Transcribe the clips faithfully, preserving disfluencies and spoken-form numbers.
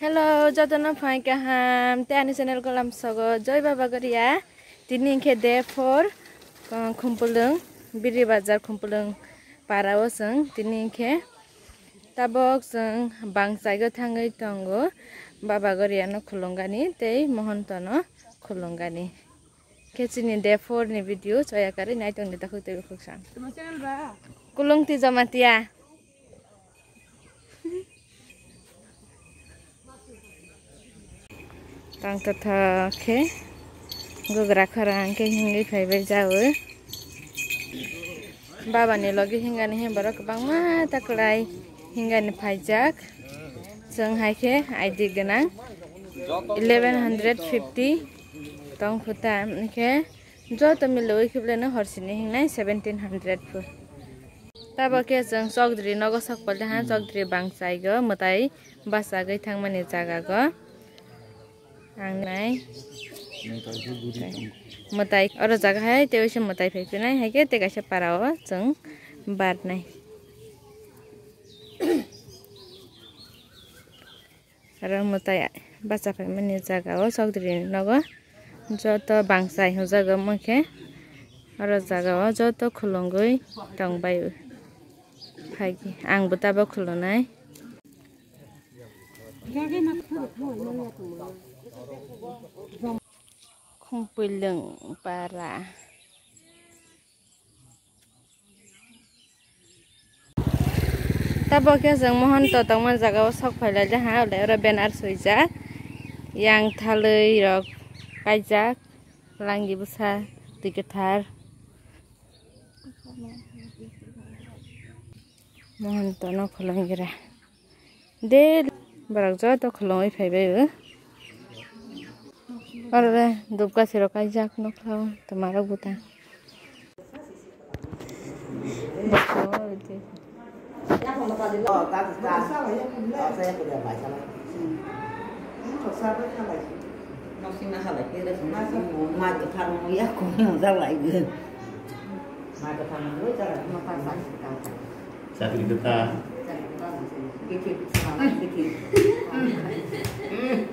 Hello, jotono phai kaham. Te ani channel kolam sogo Joy Baba Goria. Tini hinkhe day four, uh, Khumpulwng, Biri Bazar Khumpulwng para o chwng. Tini hinkhe tabok chwng bangchaigo thangwi tongo. Baba Goria no khulumgani tei Mohonto no khulumgani. Khe chini day four ni video choya karwi nai tongdi takhuk tei bukhuk sam. Kulung ti Jamatia. Tang totho khe gugra khorang khe hingwi phaibai jawi. Baba ni logi hingani he borok kwbangma ta kwlai hingani phaijak. Chwng hai khe I D gwnang eleven hundred fifty tong khuta hinkhe joto milwi khibleno horsini hingnai seventeen hundred phu. Tabo khe chwng chokdri nogo sok pal de ha chokdri bangchai go mwtai bachagwi thangmani jaga go. Ang nai mwtai oro jaga hai tei oise mwtai phai phinai hai khe tei kaisa para o chwng barnai. Aro mwtai bacha phaimani jaga o chokdri ni nogo joto bangchai hwnjago omo khe oro jaga o joto khulumgwi tongbai o. Phaikhe ang bo tabok khulumnai. Khumpulwng para. Tabok khe chwng Mohonto tongma jaga o sok phailai de ha, ulai oro banner swijak, yang thalwi rok kaijak, langi bwsa, twi kwthar. Mohonto no khulumgira. De borok joto khulumwi phaibai o. Oro de dupkasi rok kaijak nukla o twma rok bwtang. Chakri kwta.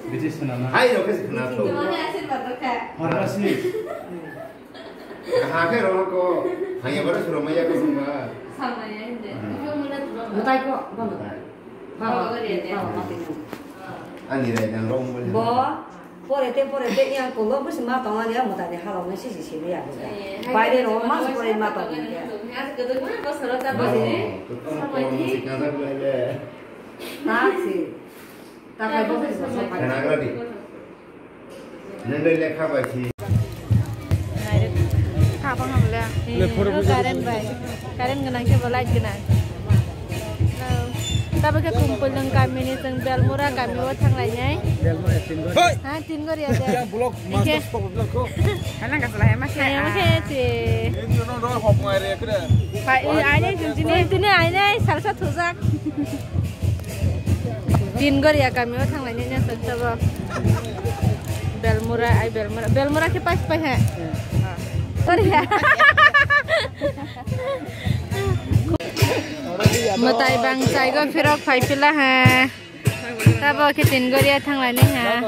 Bithi swnamna. Hai, rok khe swnamna. Hormasi. Kaham khe rok ko. Hanya bara swnamya ko swnamya. Mutai ko, bono. Ani rai nang rong bo. Bo, pore te, pore te, yang ko lo, bisi ma tong ani, ang mutai ni halong ni sisi sisi ya. Baire rong mas pore ma tong ni. Taksi. Takai bo sisi. Nang lekha bai si. Kha bang hamle. Current bai. Current gwnang khe bo light gwnang. Hello. Tabuk khe Khumpulwng kamini chwng Belmura kami o thanglainai. Belmura Tingori. Ha, Tingori ya de. Yang blok, master stop blok ko. Hanang kasla hai ma khe. Hai ma khe ti. Ini no no hop ngai re kre. Hai, ini aine tini, tini aine salsa thujak. Tingori ya kami o thanglainai na chwng tabuk. Belmura, ai Belmura. Belmura khe pas pai ha. Sorry ha. Mwtai bangchai go phirok phai phila ha. Tabo khe Tingori ya thanglainai ha.